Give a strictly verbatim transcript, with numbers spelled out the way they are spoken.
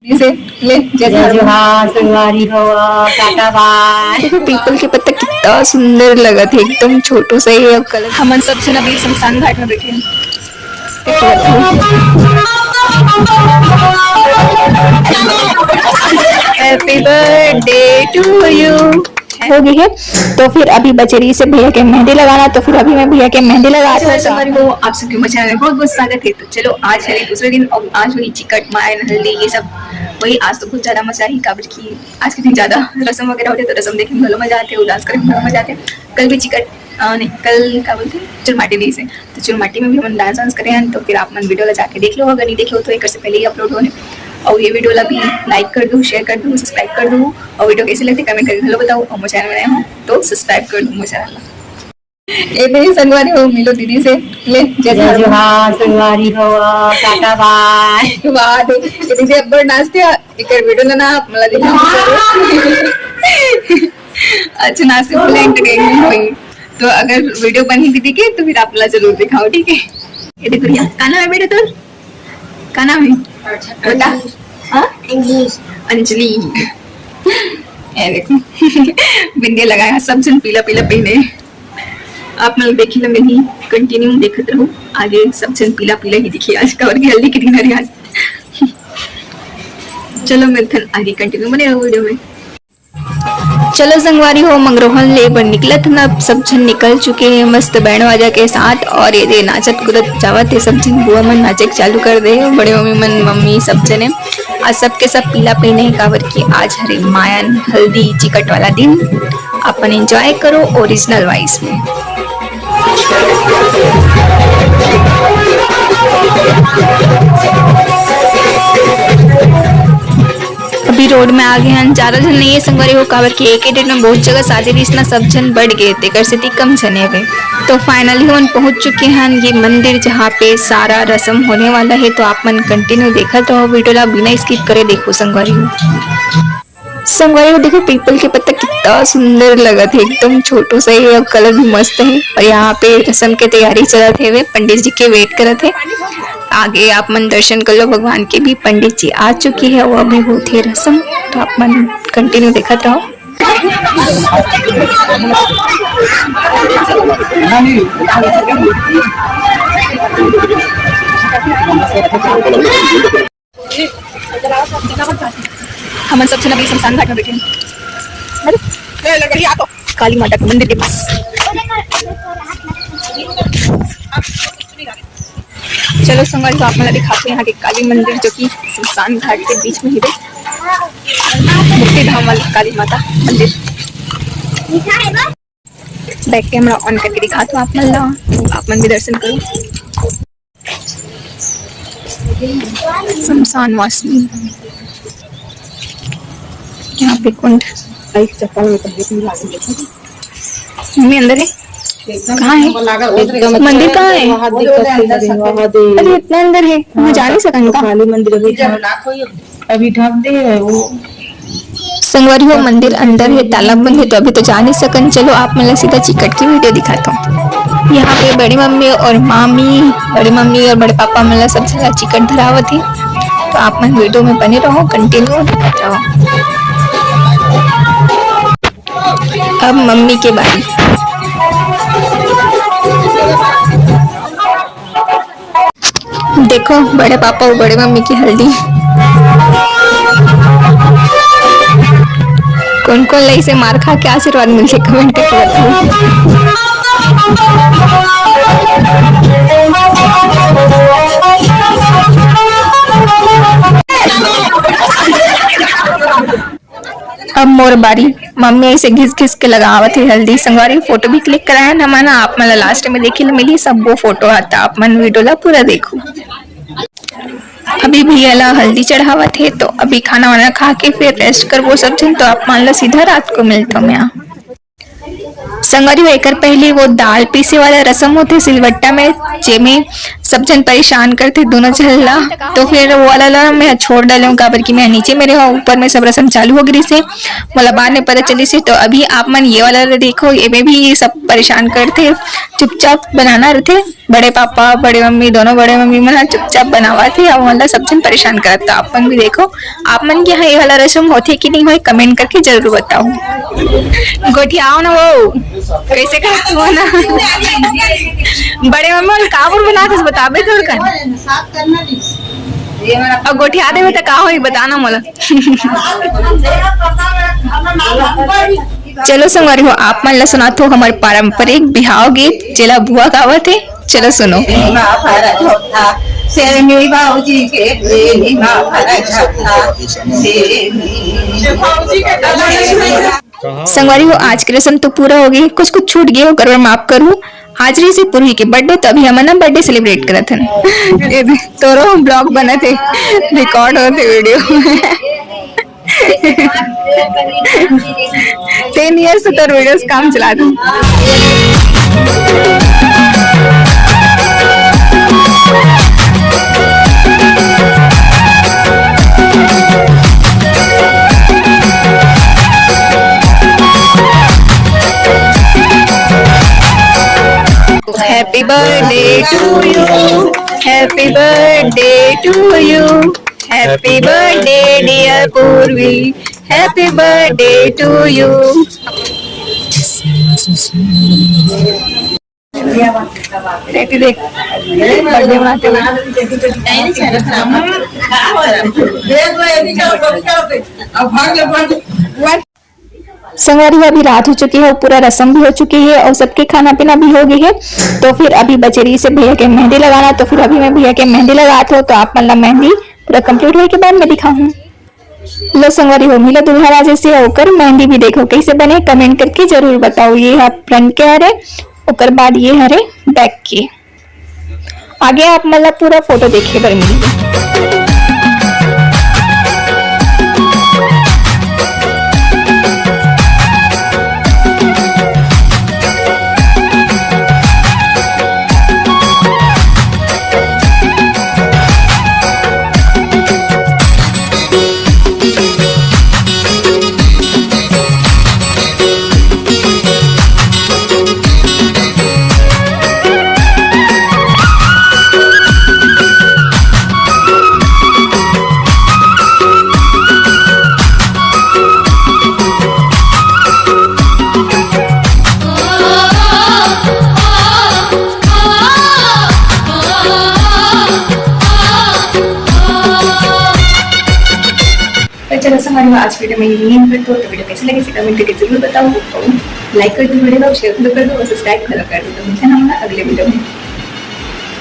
से ले, जय जय जोहार। जोहार, संगवारी हो, टाटा बाय। देखो, पीपल के पत्ता कितना सुंदर लगत हे, एकदम छोटू सा ही। अब कलर हमन सब झन अभी शमशान घाट में बैठे हैं। Happy birthday to you। हो गई है, तो फिर अभी बचे रही से भैया के मेहंदी लगाना, तो फिर अभी मैं भैया के मेहंदी लगा चलो, संगवारी हो, आप सबके मेरे channel में बहुत बहुत स्वागत है। तो चलो, आज है दूसरे दिन और आज वही चिकट, मायन, हल्दी, ये सब वही। आज तो बहुत ज्यादा मजा आई, काबर कि आज के दिन ज्यादा रसम वगैरह होते, तो रसम देखे में घलो मजा आते, और डांस करे में घलो मजा आते। कल भी चिकट, अ, नहीं, कल का बोलते हैं, चुरमाटी रही से, तो चुरमाटी में भी हमन डांस वांस करे हैं। तो फिर आप मन वीडियो ला जाके देख लो, अगर नहीं देखे हो तो एक से पहले ही अपलोड हो है। और ये वीडियो ला भी लाइक कर दो, शेयर कर दो, सब्सक्राइब कर दो, और वीडियो कैसे लगते कमेंट करके घलो बताओ, और मोर channel में नए हो तो सब्सक्राइब कर दो मोर channel ला। ए दे संगवारी हो, मिलो दीदी से। ले, जय जय जोहार। जोहार, संगवारी हो, टाटा बाय। वाह, दे, ये दीदी अब्बड़ नाचते हैं। एकर वीडियो ला ना आप मला दिखाओ जरूर। अच्छा, नाचते फुल एंटरटेनमेंट होई। तो अगर वीडियो बनी दीदी के, तो फिर आप मला जरूर दिखाओ, ठीक है? ये देखो रिया, का नाम है बेटा तोर? का नाम है? बेटा? हाँ? अंजलि। अंजलि। ये देखो। बिंदिया लगाया, सब झन पीला पीला पहने। आप मन देखे ला मिलही, कंटिन्यू देखत रहो, आगे सब झन पीला पीला ही दिखी आज, काबर कि हल्दी के दिन हरे आज। चलो मिलथन आगे, कंटिन्यू बने रहो वीडियो में। चलो संगवारी हो, मंगरोहन ले बर निकलत हन, अब सब झन निकल चुके हैं मस्त बैंड बाजा के साथ, और ये दे नाचत कूदत जावत हे सब झन, बुआ मन नाचे के चालू कर दे, बड़े मम्मी मन, मम्मी सब झने। आज सबके सब पीला पहने हे, काबर कि आज हरे मायन हल्दी चिकट वाला दिन। अपन एंजॉय करो ओरिजिनल वाइब्स में। अभी रोड में आ गए हन, ज्यादा झन नहीं है संगवारी हो, काबर कि एक ही डेट में बहुत जगह शादी रिहिस ना, सब झन बढ़ गए, तेकर सेती कम झन हवे। तो फाइनली हमन पहुंच चुके हन ये मंदिर, जहाँ पे सारा रसम होने वाला है। तो आप मन कंटिन्यू देखत रहो वीडियो ला, बिना स्किप करे देखो संगवारी हो। संगवारी हो, देखो पीपल के पत्ता कितना सुंदर लगत है, एकदम छोटू सा है और कलर भी मस्त है। और यहाँ पे रसम के तैयारी चलत है, वे पंडित जी के वेट करत है। आगे आप मन दर्शन कर लो भगवान के भी। पंडित जी आ चुके हैं, वो अभी होत है रसम, तो आप मन कंटिन्यू देखत रहो। हमन सब झन अभी शमशान घाट में बैठे हैं। अरे, ए, लड़का, ये आ तो। काली माता के मंदिर के पास। चलो संगवारी, तो आप मन ला दिखाते हैं यहाँ के काली मंदिर, जो कि शमशान घाट के बीच में ही है। मुक्ति धाम वाली काली माता मंदिर। बैक कैमरा ऑन करके दिखात हूँ आप मन ला, आप मन भी दर्शन करो। शमशान वासनी, यहाँ पे कुंड। एक चप्पल में तो देख नहीं लागल। मम्मी अंदर है? कहाँ है? मंदिर कहाँ है? वहाँ दिखत है, वहाँ दे। अरे इतना अंदर है, मैं जा नहीं सकन का? काली मंदिर अभी अभी ढक दे है वो। संगवारी हो, मंदिर अंदर है, ताला बंद है, तो अभी तो जा नहीं सकन। चलो, आप मन ला सीधा चिकट की वीडियो दिखाता हूँ। यहाँ पे बड़ी मम्मी और मामी, बड़ी मम्मी और बड़े पापा मन ला सब जगह चिकट धरावत है, तो आप मन वीडियो में बने रहो, कंटिन्यू देखत रहो। अब मम्मी के बारी। देखो, बड़े पापा और बड़े मम्मी की हल्दी। कौन कौन लाई से मार खा के आशीर्वाद मिलते, कमेंट करके बताओ। अब मोर बारी, मम्मी ऐसे घिस घिस के लगावत हे हल्दी। संगवारी, फोटो भी क्लिक करायन हमन, आप मन ला लास्ट में देखे ल मिली सब वो फोटो ह, त आप मन वीडियो ला पूरा देखो। अभी भैया ला हल्दी चढ़ावत हे, तो अभी खाना वाना खा के फिर रेस्ट करबो सब झन, तो आप मन ला सीधा रात को मिलता हूँ मैं। संगवारी हो, एकर पहले वो दाल पीसे वाला रसम होथे सिलवट्टा में, जेमे सब झन परेशान करथे दोनों झन ला, तो फिर वो वाला ला मैं छोड़ डाले हूँ, काबर कि मैं नीचे में रहे हूँ, ऊपर में सब रसम चालू हो गई से, मोला बाद में पता चली से। तो अभी आप मन ये वाला ला देखो, ये में भी ये सब परेशान करथे, चुपचाप बनाना रहथे। बड़े पापा, बड़े मम्मी, दोनों बड़े मम्मी मन ह चुपचाप बनावत हे, अउ हमन ला सब झन परेशान करत। त आप मन भी देखो, आप मन के यहाँ ये वाला रसम होथे कि नहीं होय, कमेंट करके जरूर बताओ। गोठियाओ ना वो, कैसे करत हो ना? बड़े मम्मी मन काबर बनात हस, बताबे थोड़ कन। अब गोठिया देवे त का होई, बताना मोला। चलो संगवारी हो, आप मन ला सुनात हो हमर पारंपरिक बिहाव गीत, जेला बुआ गावत हे। चलो सुनो। सेमी बाबूजी के प्रेमी मा भरा झपटा, सेमी। संगवारी हो, आज के रसम तो पूरा हो गई, कुछ कुछ छूट गए, ओकर बर माफ करू। आज रहिसे पूर्वी के बर्थडे, तो अभी हमन ना बर्थडे सेलिब्रेट करत हन। ये दे, तोरो ब्लॉग बनत हे, रिकॉर्ड होत हे वीडियो। टेन ईयर्स से तोर वीडियोस काम चला दे। Happy birthday to you, happy birthday to you, happy birthday dear Purvi, happy birthday to you। देख, बर्थडे मनाते हुए। संगवारी हो, अभी रात हो चुकी है, पूरा रसम भी हो चुकी है और सबके खाना पीना भी हो गई है। तो फिर अभी बचे रहिसे भैया के मेहंदी लगाना, तो फिर अभी मैं भैया के मेहंदी लगात हूँ, तो आप मन ला मेहंदी पूरा कंप्लीट होए के बाद मैं दिखाहूँ। लो संगवारी हो, मिला दूल्हा राजा से, ओकर मेहंदी भी देखो कैसे बने, कमेंट करके जरूर बताओ। ये हा फ्रंट के हरे, ओकर बाद ये हरे बैक के। आगे आप मन ला पूरा फोटो देखे बर मिलही। तो चलो संगवारी हो, आज वीडियो में यही एंड करते हो। तो वीडियो कैसे लगे, कमेंट करके जरूर बताओ, लाइक कर दो वीडियो को, शेयर कर दो और सब्सक्राइब कर दो। तो मिलते हैं हम अगले वीडियो में।